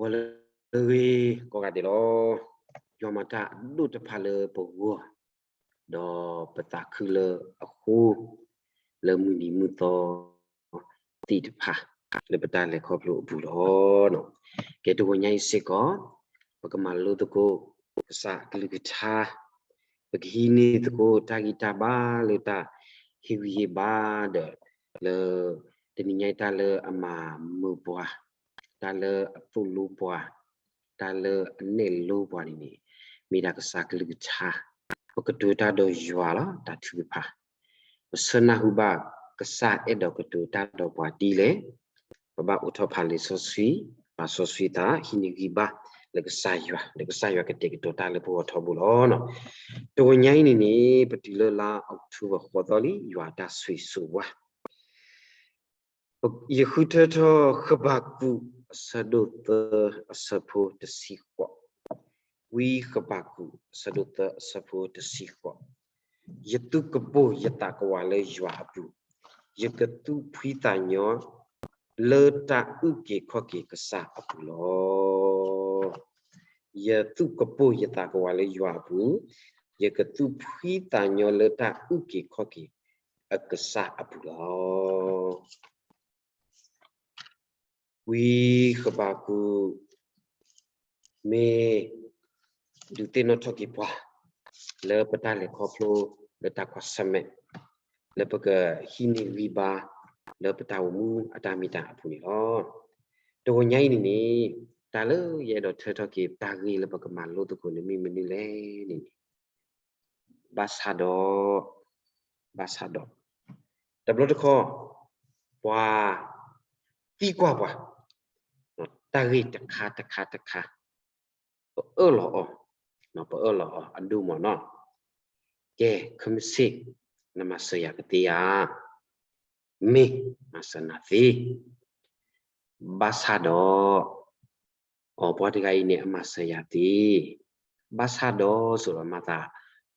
ဂီၤလၢအဂ့ၤကိးဂၤဒဲးလီၤ. ယွၤမၤတၢ်အဒိၣ်တဖၣ်လၢပဂီၢ်, ဒီးပသးခုလၢအဃိ, လၢမုၢ်နံၤမုၢ်သီသ့ၣ်တဖၣ် လၢပတၢ်လဲၤခီဖျိအပူၤလီၤ. ကဲ တဂီၤညါအံၤစ့ၢ်ကီး ပကမၤလိသကိး ကစၢ်အကလုၢ်ကထါ, ပကဟံးန့ၢ်သကိးတၢ်ဂံၢ်တၢ်ဘါလၢတၢ်ဟ့ၣ်ဂံၢ်ဟ့ၣ်ဘါဒီး လၢတနံၤညါအံၤ တၢ်လၢအမၤမုာ်ပှၤ, တၢ်လၢအသိၣ်လိပှၤ, တၢ်လၢအနဲၣ်လိပှၤန့ၣ်န့ၣ် မ့ၢ်ဒၣ်ကစၢ်ကလုၢ်ကထါ, ပကတိၤတၢ်ဒီးယွၤလီၤ တၢ်ထုကဖၣ်, ပဆၢနၢ်ဟူဘၣ်ကစၢ်အဲၣ်ဒိးကတိၤတၢ်ဒီးပှၤဒ်လဲၣ်, ပဘၣ်အိးထီၣ်ဖးလံာ်စီဆှံ, ပာ်စီဆှံသး ဟံးန့ၢ်ဂံၢ်ဘါလၢကစၢ်ယွၤ, လၢကစၢ်ယွၤကတဲာ်ကတီၤတၢ်လၢပဂီၢ်ထီဘိလီၤ. တဂီၤညါအံၤန့ၣ်န့ၣ် ပတုၤလၢလါအီးကထိဘၢၣ်ဃိးသီလံ, ယွၤအတၢ်ဆိၣ်ဂ့ၤဆိၣ်ဝါ ယဃုထၢထီၣ်ဃဘးကူာ်အဆၢဒိၣ်သၢအဆၢဖိတဆံဃိး, ဝံဃဘးကူာ်အဆၢဒိၣ်သၢအဆၢဖိတဆံဃိး, ယသူၣ်ကပိာ်ယသးကဝးလၢယွၤအပူၤ, ယကသူၣ်ဖှံသးညီလၢတၢ်အုၣ်က့ၤခီၣ်က့ၤကစၢ်အပူၤလီၤ. ယသူၣ်ကပိာ်ယသးကဝးလၢယွၤအပူၤ, ယကသူၣ်ဖှံသးညီလၢတၢ်အုၣ်က့ၤခီၣ်က့ၤအကစၢ်အပူၤလီၤ. ဝံဃဘးကူာ် မ့ၢ်ဒုးသ့ၣ်နီၣ်ထီၣ်က့ၤပှၤ လၢပတၢ်လဲၤခီဖျိ လၢတၢ်ကွၢ်ဆၢၣ်မဲာ် လၢပကဟံးန့ၢ်ဂံၢ်ဘါ လၢပတၢ်အိၣ်မူအတၢ်မ့ၢ်တၢ်အပူၤန့ၣ်လီၤ. တဂီၤညါအံၤန့ၣ်န့ၣ် တၢ်လၢယအဲၣ်ဒိးထၢထီၣ်က့ၤ တၢ်ဂ့ၢ်လၢပကမၤလိသကိးန့ၣ် မ့ၢ်မနုၤလဲၣ်န့ၣ်န့ၣ် ဘၣ်ဆၣ်ဒီး, ဘၣ်ဆၣ်ဒီး, တဘျီတခီၣ် ပှၤသံကွၢ်ပှၤ တၢ်ဂ့ၢ်တခါတခါတခါ ပအၢၣ်လီၤအီၤ, ပအၢၣ်လီၤအီၤအဒိၣ်မးနီၤ. ကဲ ခဲမုၢ်ဆ့ၣ် နမၤစၢၤယၤကသ့ဧါ. မ့ၢ်မၤစၢၤနၤသ့. ဘၣ်ဆၣ်ဒီး အီၤပှၤတဂၤအံၤန့ၣ် အမၤစၢၤယၤသ့, ဘၣ်ဆၣ်ဒီး စိဒီးမၤသး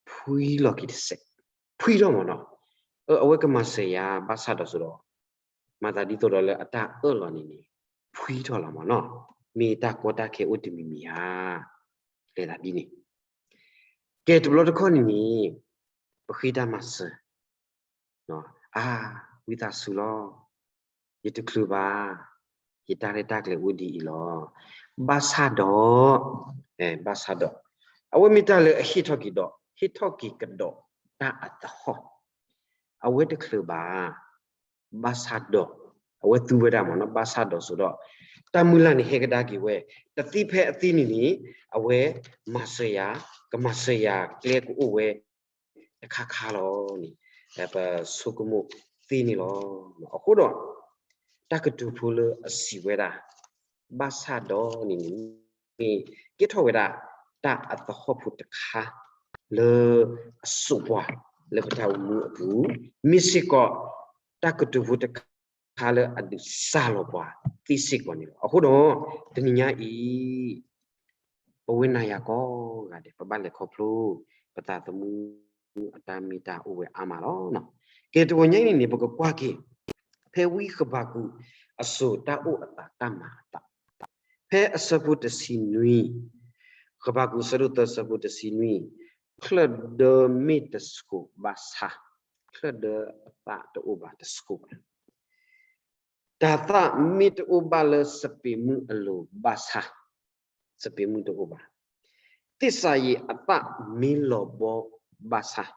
ဖှံလီၤက့ၤတစဲး, ဖှံထီၣ်မးနီၤ. အဝဲကမၤစၢၤယၤ ဘၣ်ဆၣ်ဒီးစိဒီး မၤသးဒ်သိးဒီးလၢအတၢ်အၢၣ်လီၤန့ၣ်န့ၣ် ဖှံထီၣ်လီၤမးနီၤ. မ့ၢ်တၢ်ကီတၢ်ခဲအိၣ်တမံၤမံၤဧါ. လဲၤသးဒ်န့ၣ်. ကဲ တဘျီတခီၣ်န့ၣ်န့ၣ် ပဃ့တၢ်မၤစၢၤ အါ, ဝံသးစူၤလီၤ, ယတချုးဘၣ်, ယတၢ်ရဲၣ်တၢ်ကျဲၤအိၣ်ဒ်အံၤလီၤ. ဘၣ်ဆၣ်ဒီး, ဘၣ်ဆၣ်ဒီး, အဝဲမ့ၢ်တၢ်လၢအဟ့ၣ်ထီၣ်က့ၤဒီး ဟ့ၣ်ထီၣ်က့ၤကဒီးတၢ်အသဟီၣ်, အဝဲတချုးဘၣ်, ဘၣ်ဆၣ်ဒီး, အဝဲသူဝဲဒၣ်မးနီၤ ဘၣ်ဆၣ်ဒီးစိဒီး, တၢ်မုၢ်လၢ်န့ၣ်ဟဲကဒါက့ၤဝဲ, တသ့ဖဲအသ့န့ၣ်န့ၣ်, အဝဲမၤစၢၤယၤ, ကမၤစၢၤယၤကျဲကအိၣ်ဝဲ တခါခါလီၤန့ၣ်, ပဆိကမိၣ်သ့န့ၣ်လီၤ. အဃိဒီး, တၢ်ကတိၤဖိလၢအစံးဝဲဒၣ်, ဘၣ်ဆၣ်ဒီးန့ၣ်န့ၣ်, မ့ၢ်ကဲထီၣ်ဝဲဒၣ် တၢ်အသဟီၣ်ဖိတခါ လၢအစိာ်ပှၤလၢပတၢ်အိၣ်မူအပူၤ, မ့ၢ်စ့ၢ်ကီး တၢ်ကတိၤဖိတခါလၢအဒုးစၢ်လီၤပှၤသ့စ့ၢ်ကီးန့ၣ်လီၤ. အဃိဒီး, တနံၤညါအံၤ ပဝဲနၤယၤကိးဂၤဒဲး ပဘၣ်လဲၤခီဖျိ ပသးသမူအတၢ်မ့ၢ်တၢ်အိၣ်ဝဲအါမးလီၤ. ကဲ တဂီၤညါအံၤန့ၣ်န့ၣ် ပကကွၢ်က့ၤ ဖဲဝံဃဘးကူာ်အစိၤတၢ်အိၣ်အသးတၢ်မၤအသး, ဖဲအဆၢဖိတဆံနွံ, ဃဘးကူာ်အဆၢဒိၣ်သၢအဆၢဖိတဆံနွံ, ချၢၣ်ဒၢမ့ၢ်တဆှိးဘၣ်ဆၣ်, ချၢၣ်ဒၢအသၣ်တအိၣ်ဘၣ်တဆှိးဘၣ် တၢ်သၣ်မ့ၢ်တအိၣ်ဘၣ်လၢစပံးမုၢ်အလိၤဘၣ်ဆၣ်, စပံးမုၢ်တအိၣ်ဘၣ်, သ့ၣ်စၤယံးအသၣ်မ့ၢ်လီၤဘီဘၣ်ဆၣ်,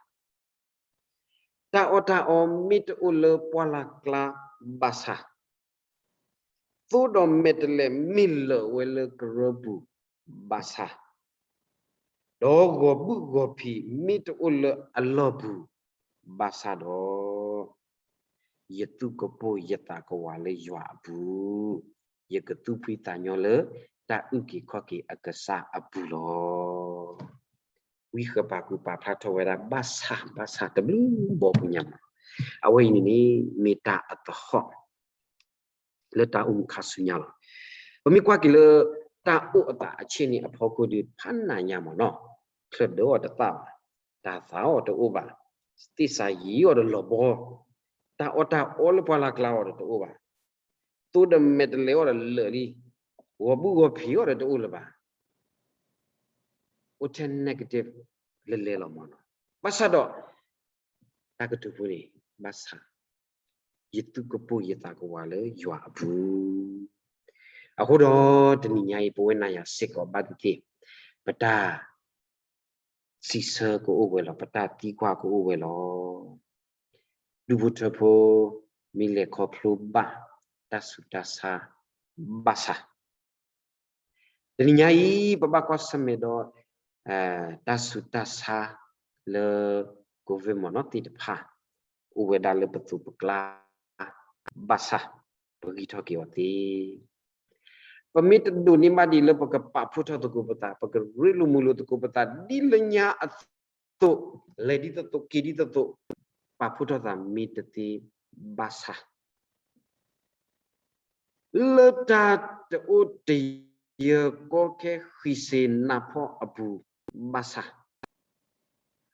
တၢ်အီၣ်တၢ်အီမ့ၢ်တအိၣ်လၢပှၢ်လၢ်ကျါဘၣ်ဆၣ်, သိဒီးမဲာ်တဲးလဲးမ့ၢ်လၢာ်ဝဲလၢကရၢပူၤဘၣ်ဆၣ်, ဒီးဂီၤဘုၣ်ဂီၤဖံးမ့ၢ်တအိၣ်လၢအလီၢ်ပူၤဘၣ်ဆၣ်ဒီး, ယသူၣ်ကပိာ်ယသးကဝးလၢယွၤအပူၤ, ယကသူၣ်ဖှံသးညီလၢတၢ်အုၣ်က့ၤခီၣ်က့ၤအကစၢ်အပူၤလီၤ. ဝံဃဘးကူာ်ပာ်ဖျါထီၣ်ဝဲဒၣ် ဘၣ်ဆၣ် ဘၣ်ဆၣ်တဘျုးဘီပူၤညါမး, အဝဲအံၤန့ၣ်န့ၣ် မ့ၢ်တၢ်အသဟီၣ် လၢတၢ်အိၣ်မူခါဆူညါလီၤ. ပမ့ၢ်ကွၢ်က့ၤလၢ တၢ်အိၣ်အသးအဆ့ၣ်န့ၣ်အဖီခိၣ်ဒီး ဖးနးညါမးနီၤ, ချၢၣ်ဒၢအီၤတသၣ်ဘၣ်, တၢ်သၣ်အီၤတအိၣ်ဘၣ်, သ့ၣ်စၤယံးအီၤတလီၤဘီ, တၢ်အီၣ်တၢ်အီလၢပှၢ်လၢ်ကျါအီၤဒီးတအိၣ်ဘၣ်, သိဒီးမဲာ်တဲးလဲးအီၤဒီးလၢာ်လံ, ဂီၤဘူးဂီၤဖံးအီၤဒီးတအိၣ်လၢၤဘၣ်. အိၣ်ထဲ negative လဲၤလဲၤလီၤမၢ်နီၤ. ဘၣ်ဆၣ်ဒီး တၢ်ကတိၤဖိန့ၣ် ဘၣ်ဆၣ် ယသူၣ်ကပိာ်ယသးကဝးလၢယွၤအပူၤ. အဃိဒီးတနံၤညါအံၤ ပဝဲနၤယၤစ့ၢ်ကီးဘၣ်သ့ၣ်သ့ၣ် ပတၢ် စံးဆၢကအိၣ်ဝဲလီၤ, ပတၢ်သံကွၢ်ကအိၣ်ဝဲလီၤ. ဒူၣ်ဖိထၢဖိ မ့ၢ်လဲၤခီဖျိဘၣ် တၢ်ဆူးတၢ်ဆါ ဘၣ်ဆၣ် တနံၤညါအံၤ ပဘၣ်ကွၢ်ဆၢၣ်မဲာ်ဒီး တၢ်ဆူးတၢ်ဆါလၢ COVID မၢ်နီၤ သ့ၣ်တဖၣ် အိၣ်ဝဲဒၣ်လၢပသိးပကျါ ဘၣ်ဆၣ် ပဂံၢ်ထီၣ်က့ၤအီၤသ့ ပမ့ၢ်တဒိးန့ၢ်ဘၣ်ဒံးလၢပကပာ်ဖှိၣ်ထီၣ်သကိးပသး, ပကရ့လိာ်မုာ်လိာ်သကိးပသး ဒ်လၢညါအသိး, လဲၤဒ်သိးသိး က့ၤဒ်သိးသိး, ပာ်ဖှိၣ်ထီၣ်သးမ့ၢ်တသ့ဘၣ်ဆၣ်, လၢတၢ်တအိၣ်တယၢၤကီခဲဃံစ့နးဖီအပူၤဘၣ်ဆၣ်,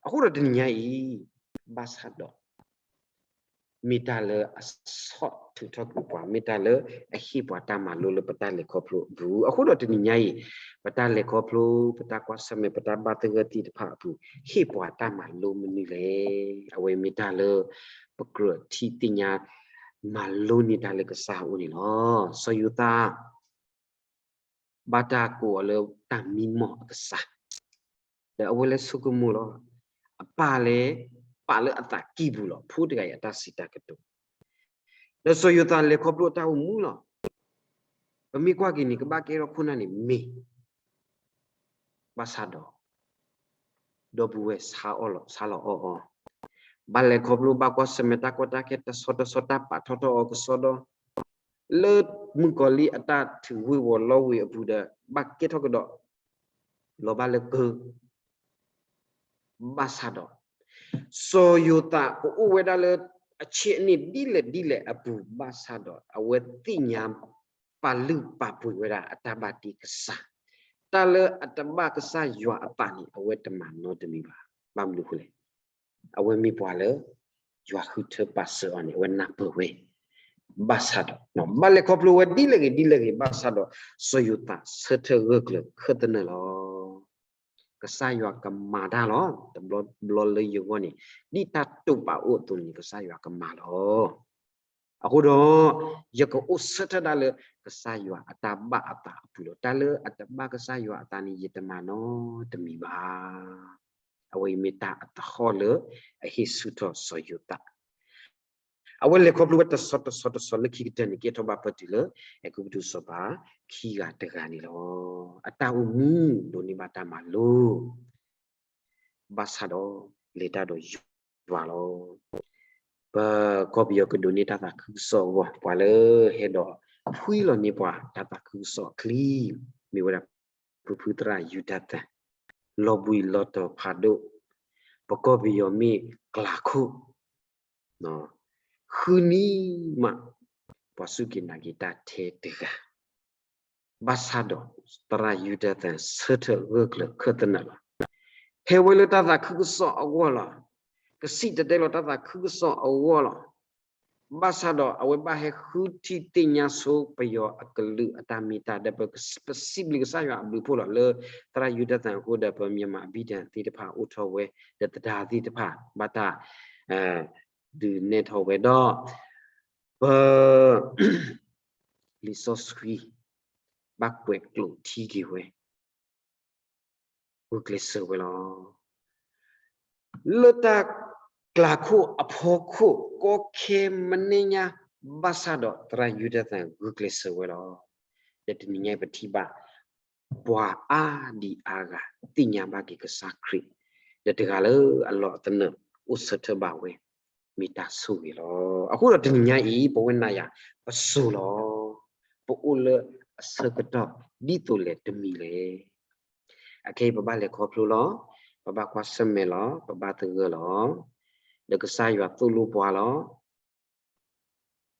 အဃိဒီးတနံၤညါအံၤ ဘၣ်ဆၣ်ဒီး မ့ၢ်တၢ်လၢအဆီၣ်ထုးထီၣ်ကွံာ်ပှၤ, မ့ၢ်တၢ်လၢအဟ့ၣ်ပှၤတၢ်မၤလိလၢပတၢ်လဲၤခီဖျိအပူၤ. အဃိဒီးတနံၤညါအံၤ ပတၢ်လဲၤခီဖျိ, ပတၢ်ကွၢ်ဆၢၣ်မဲာ်, ပတၢ်ဘၣ်သဂၢၢ်သ့ၣ်တဖၣ်အပူၤ ဟ့ၣ်ပှၤတၢ်မၤလိမနုၤလဲၣ်. အဝဲမ့ၢ်တၢ်လၢပကြၢးထံၣ်သ့ၣ်ညါ မၤလိန့ၢ်တၢ်လၢကစၢ်အအိၣ်န့ၣ်လီၤ. စီၤယိၤသး ဘၣ်တၢ်ကိးအီၤလၢတၢ်မံမီၢ်အကစၢ်, ဒီးအဝဲလဲၤဆိကမိၣ်လီၤ. အပၢ်လဲၤပာ်လၢအသးကံၢ်ပူၤလီၤ ဖိတဂၤအံၤအတၢ်စံးတၢ်ကတိၤ, ဒီးစီၤယိၤသးလဲၤခီဖျိအတၢ်အိၣ်မူလီၤ. ပမ့ၢ်ကွၢ်က့ၤန့ၣ် ကဘၣ်ကဲထီၣ်ခိၣ်နၢ်န့ၣ်မ့ၢ် ဘၣ်ဆၣ်ဒီး ဒီပုၢ်ဝဲၢ်ဆါအီၣ်လီၤ ဆါလီၤအီၣ်အီၤ, ဘၣ်လဲၤခီဖျိ ဘၣ်ကွၢ်ဆၢၣ်မဲာ်တၢ်ကီတၢ်ခဲ တဆီတဆီ တၢ်ပာ်ထီၣ်ထီၣ်အီၤကစီဒီ, လၢမုၣ်ကီၤလံၢ်အတၢ်ထုးဝ့ၤဝီၤလီဝ့ၤအပူၤဒီး ဘၣ်ကဲထီၣ်ကဒီး လီၤဘၣ်လၢကၢ ဘၣ်ဆၣ်ဒီး စီၤယိၤသးကအိၣ်ဝဲဒၣ်လၢ အဆံးအန့ၣ်ဒ်လဲၣ်ဒ်လဲၣ်အပူၤဘၣ်ဆၣ်ဒီး အဝဲသ့ၣ်ညါပာ်လုၢ်ပာ်ပှ့ၤဝဲဒၣ်အတၢ်ဘၣ်တ့ကစၢ်, တၢ်လၢအတဘၣ်ကစၢ်ယွၤအသးန့ၣ် အဝဲတမၤနီတမံၤဘၣ်. ဘၣ်မနုၤအဃိလဲၣ်, အဝဲမ့ၢ်ပှၤလၢ ယွၤဃုထၢပာ်စၢၤအီၤန့ၣ် အဝဲနၢ်ပၢၢ်ဝဲ ဘၣ်ဆၣ်ဒီး ဘၣ်လဲၤခီဖျိဝဲဒ်လဲၣ်ဂ့ၤဒ်လဲၣ်ဂ့ၤဘၣ်ဆၣ်ဒီး စီၤယိၤသးဆၢထၢၣ်ဂၢၢ်ကျၢၤခၢၣ်သနၢၣ်လီၤ. ကစၢ်ယွၤကမၤတၢ်လီၤ. တဘျီဘျီလၢယဂီၢ်န့ၣ် ဒ်တၢ်တိာ်ပာ်အိၣ်အသိးန့ၣ် ကစၢ်ယွၤကမၤလီၤ. အဃိဒီး ယကအိၣ်ဆၢထၢၣ်ဒၣ်လၢ ကစၢ်ယွၤအတၢ်ဘၣ်အသးအပူၤလီၤ. တၢ်လၢအတဘၣ်ကစၢ်ယွၤအသးန့ၣ် ယတမၤနီတမံၤဘၣ်. အဝဲအံၤမ့ၢ်တၢ်အသဟီၣ်လၢ အဟ့ၣ်ဆူၣ်ထီၣ်စီၤယိၤသး အဝဲလဲၤခီဖျိဝဲတဆီတဆီတဆီလၢခံကတၢၢ်န့ၣ် ကဲထီၣ်ဘၣ်ပၢၢ်တုၤလၢ အဲၤကူပတူးစီၤပၤခံဂၤတဂၤန့ၣ်လီၤ. အတၢ်အိၣ်မူဒိးန့ၢ်ဘၣ်တၢ်မၤလိ ဘၣ်ဆၣ်ဒီး လဲၤတၢ်ဒီးယွၤလီၤ. ပကီၢ်ပယီၤကဒိးန့ၢ်တၢ်သးခုကစီၣ်အဂီၢ် ပှၤလၢဟဲဒီးဖှံလီၤန့ၢ်ပှၤတၢ်သးခုကစီၣ်အချံ မ့ၢ်ဝဲဒၣ် ဖုဖုသရၣ်ယူဒၤသၣ် လီၤဘှံးလီၤတီၤဖးဒိၣ် ပကီၢ်ပယီၤမ့ၢ်ကျးခိၣ် ဃုနံၤမး ပှၤစူၢ်က့ၤနာ်က့ၤတၢ်ထဲတဂၤ ဘၣ်ဆၣ်ဒီး သရၣ်ယူဒၤသၣ်ဆၢထၢၣ်ဂၢၢ်ကျၢၤခၢၣ်သနၢၣ်လီၤ. ဟဲဝဲလၢတၢ်သးခုကစီၣ်အဂီၢ်လီၤ. ကစံၣ်တဲၤတဲလီၤတၢ်သးခုကစီၣ်အဂီၢ်လီၤ. ဘၣ်ဆၣ်ဒီးအဝဲဘၣ်ဟဲဃုထံၣ်သ့ၣ်ညါဆိပယီၤအကလုာ်အတၢ်မ့ၢ်တၢ်ဒီး ပစံးဘျုးကစၢ်ယွၤအဘျုးအဖှိၣ်လီၤ လၢသရၣ်ယူဒၤသၣ်အဃိဒီး ပ Myanmar အဘံၣ်တၢၣ်သ့ၣ်တဖၣ်အိၣ်ထီၣ်ဝဲ ဒီးသဒါသ့ၣ်တဖၣ် ဘၣ်တၢ် ဒုးနဲၣ်ထီၣ်ဝဲဒီး ပ လံာ်စီဆှံ ဘၣ်ကွဲးကျိးထံက့ၤဝဲ ဂုာ်ကျဲးစၢးဝဲလီၤ. လၢတၢ်ကျးခိၣ်အဖီခိၣ် ကီခဲမနံၤညါ ဘၣ်ဆၣ်ဒီးသရၣ်ယူဒၤသၣ်ဂုာ်ကျဲးစၢးဝဲလီၤ. ဒီးတနံၤညါအံၤပထံၣ်ဘၣ် ပှၤအါဒံအါဂၤ သ့ၣ်ညါဘၣ်က့ၤကစၢ်ခရံာ် ဒီးတဂၤလၢအလီၢ်အသနၢၣ်အိၣ်ဆၢထၢၣ်ဘၣ်ဝဲ မ့ၢ်တၢ်ဆိၣ်ဂ့ၤလီၤ. အဃိဒီးတနံၤညါအံၤ ပဝဲနၤယၤ ပစိၤလီၤ. ပအိၣ်လၢအဆၢကတီၢ်ဒ်သိးလဲၣ်တမံၤလဲၣ်. အခဲအံၤပဘၣ်လဲၤခီဖျိလီၤ. ပဘၣ်ကွၢ်ဆၢၣ်မဲာ်လီၤ. ပဘၣ်သဂၢၢ်လီၤ. ဒီးကစၢ်ယွၤသိၣ်လိပှၤလီၤ.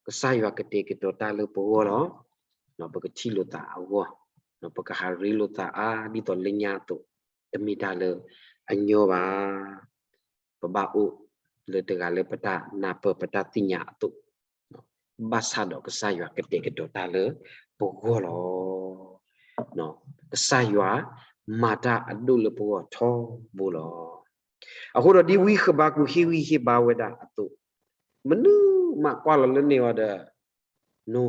ကစၢ်ယွၤကတဲာ်ကတီၤတၢ်လၢပဂီၢ်လီၤ. ပကထံၣ်လိာ်သးအဂီၢ်, ပကဟးရ့လိာ်သးအါဒ်သိးလၢညါအသိး, တမ့ၢ်တၢ်လၢအညီဘၣ်. ပဘၣ်အိၣ်လၢတဂၤလၢပတၢ်နၢ်ပၢၢ်ပတၢ်သ့ၣ်ညါအသိး, ဘၣ်ဆၣ်ဒီးကစၢ်ယွၤကတဲာ်ကတီၤတၢ်လၢပဂီၢ်လီၤ. ကစၢ်ယွၤမၤတၢ်အဒိၣ်လၢပဂီၢ်ထီဘိလီၤ. အဃိဒီးဒ်ဝံဃဘးကူာ်ဟ့ၣ်ဂံၢ်ဟ့ၣ်ဘါဝဲဒၣ်အသိး, မနုၤမးကွၢ်လီၤလၢန့ၣ်အီၤဒီး no,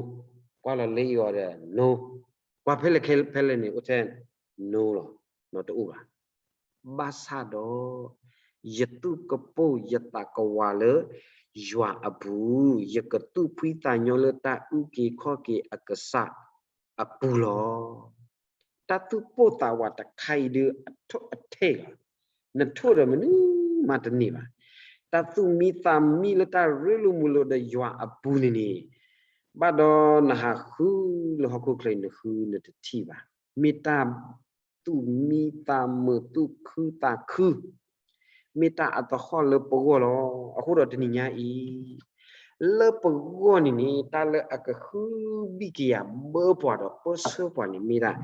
ကွၢ်လီၤလၢအံၤအီၤဒီး no, ကွၢ်ဖဲလဲၣ်ခဲဖဲလဲၣ်န့ၣ် အိၣ်ထဲ no လီၤ, တအိၣ်ဘၣ်. ဘၣ်ဆၣ်ဒီး ယသူၣ်ကပိာ်ယသးကဝးလၢ ယွၤအပူၤ, ယကသူၣ်ဖှံသးညီလၢတၢ်အုၣ်က့ၤခီၣ်က့ၤအကစၢ်အပူၤလီၤ. တၢ်သူၣ်ပိာ်သးဝးတခါအံၤဒုး အထိၣ်အထဲလီၤ. နထိၣ်ဒီးမနုၤမးတန့ၢ်ဘၣ်. တၢ်သူၣ်မံသးမံလၢတၢ်ရ့လိာ်မုာ်လိာ်ဒီးယွၤအပူၤန့ၣ်န့ၣ်, ဘၣ်ဒီးနဟးဃုလၢဟီၣ်ခိၣ်ချၢအံၤ နဃုနတထံၣ်ဘၣ်. မ့ၢ်တၢ်သူၣ်မံသးမုာ် သူၣ်ခုသးခု မ့ၢ်တၢ်အသဟီၣ်လၢပဂီၢ်လီၤ. အဃိဒီးတနံၤညါအံၤ လၢပဂီၢ်န့ၣ်န့ၣ် တၢ်လၢအကဃုဘံၣ်က့ၤယၤ ဘၢပှၤဒီးပၢဆှၢပှၤန့ၣ် မ့ၢ်ဒၣ်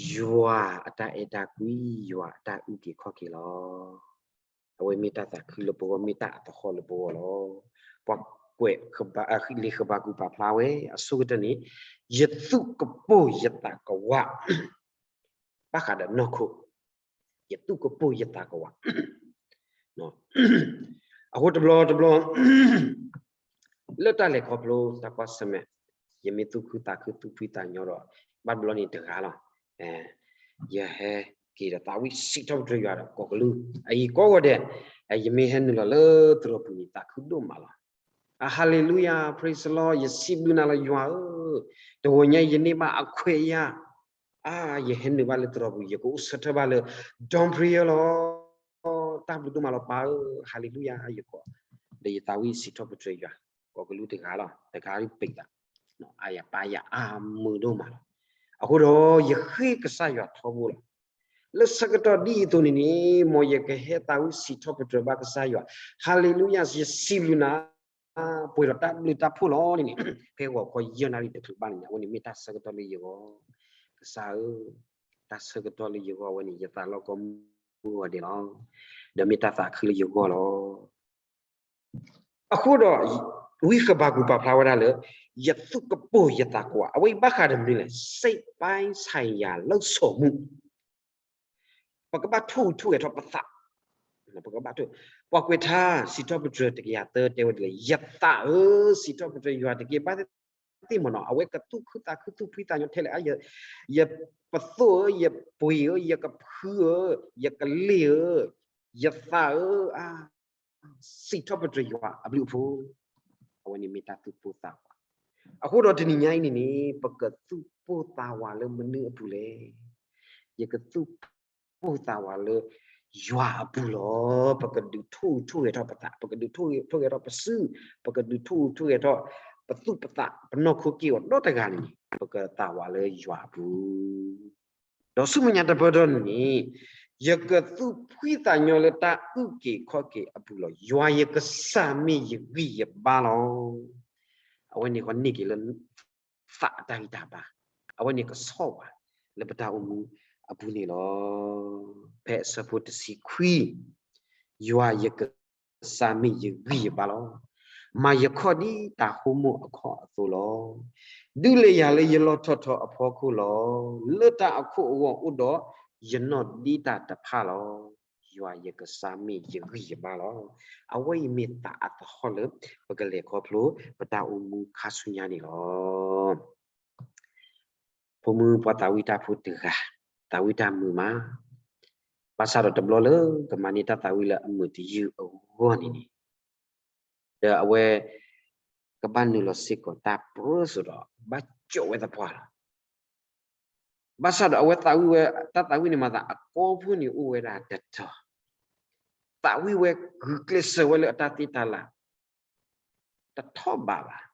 ယွၤအတၢ်အဲၣ်တၢ်ကွံ, ယွၤအတၢ်အုၣ်က့ၤခီၣ်က့ၤလီၤ. အဝဲမ့ၢ်တၢ်သးခုလၢပဂီၢ်, မ့ၢ်တၢ်အသဟီၣ်လၢပဂီၢ်လီၤ. ပှၤကွဲး လံာ်ဃဘးကူာ်ပာ်ဖျါဝဲ အဆိကတၢၢ်န့ၣ်, ယသူၣ်ကပိာ်ယသးကဝး ဘၣ်ဃးဒီးနီၢ်ခိ, ယသူၣ်ကပိာ်ယသးကဝး အဃိတဘျီတဘျီ လၢတၢ်လဲၤခီဖျိတၢ်ကွၢ်ဆၢၣ်မဲာ်, ယမ့ၢ်သူၣ်ခုသးခု သူၣ်ဖှံသးညီဒီး ဘၣ်တဘျီန့ၣ်တဂၤလီၤ. ယဟဲက့ၤဒီးသးဝံၣ်စံးထီၣ်ပတြၢၤယွၤဒီး ကိးကလုၢ်အအံၤကိးဂီၤဒဲး, ယမ့ၢ်ဟဲနုာ်လီၤလၢသရိာ်ပူၤန့ၣ် သးခုဒိၣ်မးလီၤ. အ hallelujah, praise the Lord, ယစံးဘျုးနၤလီၤယွၤဧၢ, တဂီၤညါယန့ၢ်ဘၣ်အခွဲးယာ်, အါ ယဟဲနုာ်ဘၣ်လၢသရိာ်ပူၤ ယကအိၣ်ဆၢထၢၣ်ဘၣ်လၢ dorm prayer လီၤ. တၢ်ဘျုးဒိၣ်မးလီၤပၢ်ဧၢ, hallelujah ယကိး, ဒီးယသးဝံၣ်စံးထီၣ်ပတြၢၤယွၤ, ကိးကလုၢ်တဂၤလီၤ, တဂၤဒုးပံးသး, အါယၤပၢ်ယၤအါမုာ်ဒိၣ်မးလီၤ. အဃိဒီးယဃ့ကစၢ်ယွၤထီဘိလီၤ. လၢဆၢကတီၢ်ဒ်အံၤအသိးန့ၣ်န့ၣ် မ်ယကဟဲသးဝံၣ်စံးထီၣ်ပတြၢၤဘၣ်ကစၢ်ယွၤ, hallelujah ယစံးဘျုးနၤ ပှဲၤဒီးတၢ်ဘျုးတၢ်ဖှိၣ်လီၤန့ၣ်န့ၣ်, ဖဲဂီၤခီယဲၢ်နၣ်ရံၣ်တချုးဘၣ်န့ၣ်န့ၣ် အဝဲန့ၣ်မ့ၢ်တၢ်ဆၢကတီၢ်လၢယဂီၢ်, ကစၢ်ဧၢ, တၢ်ဆၢကတီၢ်လၢယဂီၢ်ဝဲန့ၣ် ယသးလီၢ်ကီၢ်မုၢ်ဂီၤဒဲးလီၤ. ဒီးမ့ၢ်တၢ်သးခုလၢယဂီၢ်လီၤ. အဃိဒီး ဝံဃဘးကူာ်ပာ်ဖျါဝဲဒၣ်လၢ ယသူၣ်ကပိာ်ယသးကဝး, အဝဲအံၤဘၣ်ဃးဒီးမနုၤလဲၣ်, စိတ်ပိုင်းဆိုင်ရာလှုံ့ဆော်မှု ပကဘၣ်ထိၣ်ဟူးထိၣ်ဂဲၤထီၣ်ပသး, ပကဘၣ်ထိၣ်, ပှၤကွဲးထါ စံးထီၣ်ပတြၢၤတကယၤသၢတဲဝဲဒ်လဲၣ်, ယသးဧၢ, စံးထီၣ်ပတြၢၤယွၤတက့ၢ်, ဘၣ်သ့ၣ်သ့ၣ်မ့ၢ်နီၤ, အဝဲကသူၣ်ခုသးခု သူၣ်ဖှံသးညီထဲလဲၣ်, ယပသိၣ်ဧၢ, ယပှ့ၤဧၢ, ယကဖုဧၢ, ယကလ့ၢ်ဧၢ, ယသးဧၢ, အါ စံးထီၣ်ပတြၢၤယွၤအဘျုးအဖှိၣ်, အဝဲန့ၣ်မ့ၢ်တၢ်သူၣ်ပိာ်သးဝး. အဃိဒီးတနံၤညါအံၤန့ၣ်န့ၣ် ပကသူၣ်ပိာ်သးဝးလၢမနုၤအပူၤလဲၣ်. ယကသူၣ်ပိာ်သးဝးလၢ ယွၤအပူၤလီၤ. ပကဒုးထိၣ်ဟူးထိၣ်ဂဲၤထီၣ်ပသး, ပကဒုးထိၣ်ဟူးထိၣ်ဂဲၤထီၣ်ပစု, ပကဒုးထိၣ်ဟူးထိၣ်ဂဲၤထီၣ် ပသူၣ်ပသး ပနီၢ်ခိက့ၢ်ဂီၤဒီတဂၤန့ၣ်န့ၣ် ပကသးဝးလၢယွၤအပူၤ ဒီးဆူမဲာ်ညါတပၢၢ်ထီၣ်န့ၣ်န့ၣ် ယကသူၣ်ဖှံသးညီလၢတၢ်အုၣ်က့ၤခီၣ်က့ၤအပူၤလီၤ. ယွၤယကစၢ်မ့ၢ်ယဂံၢ်ယဘါလီၤ. အဝဲန့ၣ်ဃီန့ၢ်က့ၤလၢ သးအတၢ်ဂံၢ်တၢ်ဘါ, အဝဲန့ၣ်ကဆီၣ်ဝဲလၢပတၢ်အိၣ်မူအပူၤန့ၣ်လီၤ. ဖဲအဆၢဖိတဆံခွံ, ယွၤယကစၢ်မ့ၢ်ယဂံၢ်ယဘါလီၤ. မၤယခီၣ်ဒ်တၢ်ဟိမိၣ်အခီၣ်အသိးလီၤ. ဒုးလဲၤယၤလၢယလီၢ်ထီၣ်ထီအဖီခိၣ်လီၤ. လၢတၢ်အခိၣ်အဂီၢ်အိၣ်ဒီးယနီၢ်ဒ့တၢ်တဖၣ်လီၤ. ယွၤယကစၢ်မ့ၢ်ယဂံၢ်ယဘါလီၤ. အဝဲအံၤမ့ၢ်သးအသဟီၣ်လၢ ပကလဲၤခီဖျိ ပတၢ်အိၣ်မူခါဆူညါန့ၣ်လီၤ. ဖိမုၣ်ပှၤသးဝံၣ်တၢ်ဖိတဂၤ, သးဝံၣ်တၢ်မုာ်မး, ဘၣ်ဆၣ်ဒီးတဘျီလၢကမၤန့ၢ်တၢ်သးဝံၣ်လၢအမုာ်တယုၢ်အဂီၢ်န့ၣ်န့ၣ်, ဒီးအဝဲ ကဘၣ်နုာ်လီၤစ့ၢ်ကီးတၢ်ပြၢစိးဒီး ဘၣ်ကၠိးဝဲသပှၢ်လီၤ. ဘၣ်ဆၣ်ဒီးအဝဲသးဝံၣ်ဝဲ တၢ်သးဝံၣ်န့ၣ်မၤသးအကီၢ်ဖိန့ၣ်အိၣ်ဝဲဒၣ်တတီၤ, သးဝံၣ်ဝဲဂုာ်ကျဲးစၢးဝဲလၢအတၢ်သ့တၢ်လၢ် တထီၣ်ဘးဘၣ်,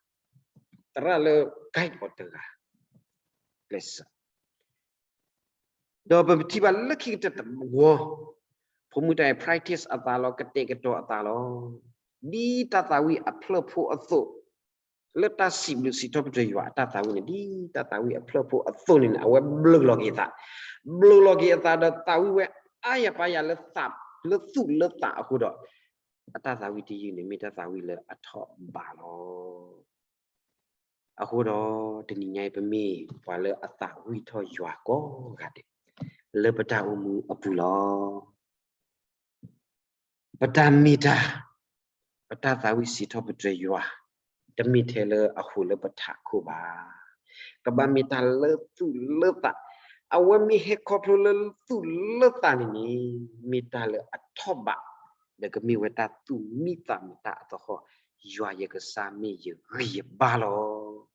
သရၣ်လၢ guide အီၤတဂၤ ကျဲးစၢး ဒီးပထံၣ်ဘၣ်လၢခံကတၢၢ်တဝီ, ဖိမုၣ်တၢ်အံၤ practice အသးလီၤ, ကတဲာ်ကတီၤအသးလီၤ. ဒ်တၢ်သးဝံၣ်အဖျၢၣ်ဖိအသိး, လၢတၢ်စံးဘျုးစံးထီၣ်ပတြၢၤယွၤအတၢ်သးဝံၣ်န့ၣ် ဒ်တၢ်သးဝံၣ်အဖျၢၣ်ဖိအသိးန့ၣ်န့ၣ် အဝဲဘျုးလီၤက့ၤအသး, ဘျုးလီၤက့ၤအသးဒီးသးဝံၣ်ဝဲအါယၤပာ်ယၤလၢသး, လၢသူၣ်လၢသးအဃိဒီး အတၢ်သးဝံၣ်တယုၢ်န့ၣ် မ့ၢ်တၢ်သးဝံၣ်လၢအထီၣ်ဘးလီၤ. အဃိဒီးတနံၤညါအံၤ ပမ့ၢ်ပှၤလၢအသးဝံၣ်ထီၣ်ယွၤကိးဂၤဒဲး လၢပတၢ်အိၣ်မူအပူၤလီၤ. ပတၢ်မ့ၢ်တၢ်, ပတၢ်သးဝံၣ်စံးထီၣ်ပတြၢၤယွၤ, တမ့ၢ်ထဲလၢအဃိလၢပထးခိၣ်ဘၣ်. ကဘၣ်မ့ၢ်တၢ်လၢသူၣ်လၢသး, အဝဲမ့ၢ်ဟဲခီဖျိလၢသူၣ်လၢသးန့ၣ်န့ၣ် မ့ၢ်တၢ်လၢအထီၣ်ဘး, ဒီးကမ့ၢ်ဝဲတၢ်သူၣ်မံသးမုာ်တၢ်အသဟီၣ်, ယွၤယကစၢ်မ့ၢ်ယဂံၢ်ယဘါလီၤ.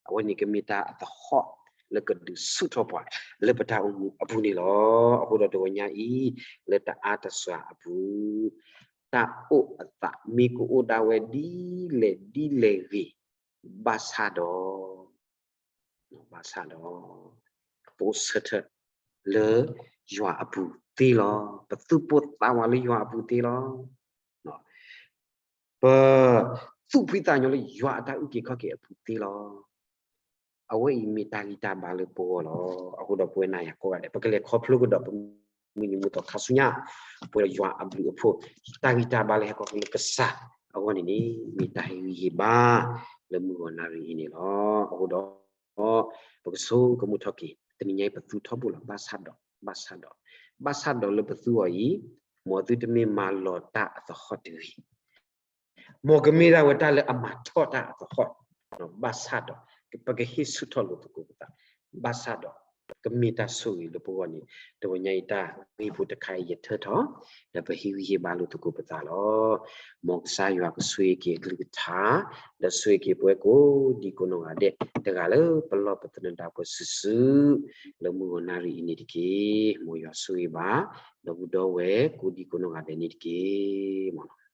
အဝဲန့ၣ်ကမ့ၢ်တၢ်အသဟီၣ်လၢကဒုးဆူၣ်ထီၣ်ပှၤလၢပတၢ်အိၣ်မူအပူၤန့ၣ်လီၤ. အဃိဒီးတဂီၤညါအံၤ လၢတအါတစှၤအပူၤ, တၢ်အိၣ်အသးမ့ၢ်ကအိၣ်ဒၣ်ဝဲဒ်လဲၣ်ဒ်လဲၣ်ဂ့ၤ, ဘၣ်ဆၣ်ဒီး ဘၣ်ဆၣ်ဒီး ပအိၣ်ဆၢထၢၣ်လၢယွၤအပူၤသ့လီၤ. ပသူၣ်ပိၢ်သးဝးလၢယွၤအပူၤသ့လီၤ. ပသူၣ်ဖှံသးညီလၢယွၤအတၢ်အုၣ်က့ၤခီၣ်က့ၤအပူၤသ့လီၤ. အဝဲအံၤမ့ၢ်တၢ်ဂံၢ်တၢ်ဘါလၢပဂီၢ်လီၤ. အဃိဒီးပဝဲနၤယၤကိးဂၤဒဲး ပကလဲၤခီဖျိကဒီးပမုၢ်နံၤမုၢ်သီခါဆူညါ, ပှဲၤဒီးယွၤအဘျုးအဖှိၣ်, တၢ်ဂံၢ်တၢ်ဘါလၢဟဲခီဖျိလၢကစၢ်အဂီၢ်န့ၣ်န့ၣ် မ့ၢ်တၢ်ဟ့ၣ်ဂံၢ်ဟ့ၣ်ဘါလၢမုၢ်ဂီၤနၣ်ရံၣ်အံၤန့ၣ်လီၤ. အဃိဒီး ပကဆိကမိၣ်ထီၣ်က့ၤ တနံၤညါအံၤပသူထီဘိလီၤ. ဘၣ်ဆၣ်ဒီး, ဘၣ်ဆၣ်ဒီး, ဘၣ်ဆၣ်ဒီးလၢပသူအီၤအံၤ, မ်သုတမ့ၢ်မၤလီၤတၢ်အသဟီၣ်တဂ့ၤ. မ်ကမ့ၢ်ဒၣ်ဝဲတၢ်လၢအမၤထီၣ်တၢ်အသဟီၣ်, ဘၣ်ဆၣ်ဒီး ပကဟ့ၣ်ဆူၣ်ထီၣ်လိာ်သကိးပသး, ဘၣ်ဆၣ်ဒီး ကမ့ၢ်တၢ်ဆိၣ်ဂ့ၤလၢပဂီၢ်န့ၣ်, တဂီၤညါအံၤတၢ်ဂ့ၢ်ဖိတခါအံၤယထၢထီၣ်, ဒီးပဟ့ၣ်ဂံၢ်ဟ့ၣ်ဘါလိာ်သကိးပသးလီၤ. မ်ကစၢ်ယွၤကဆိၣ်ဂ့ၤက့ၤအကလုၢ်ကထါ, ဒီးဆိၣ်ဂ့ၤက့ၤပဝဲကိးဒံကိးနီၢ်ဂၤဒဲး, တဂၤလၢပလီၢ်ပသနၢၣ်ဒၣ်ပှၤစုာ်စုာ်, လၢမုၢ်ဂီၤနၣ်ရံၣ်အံၤန့ၣ်တက့ၢ်. မ်ယွၤဆိၣ်ဂ့ၤဘၣ် ဒီပုၢ်ဒီဝဲၢ်ကိးဒံကိးနီၢ်ဂၤဒဲးန့ၣ်တက့ၢ်.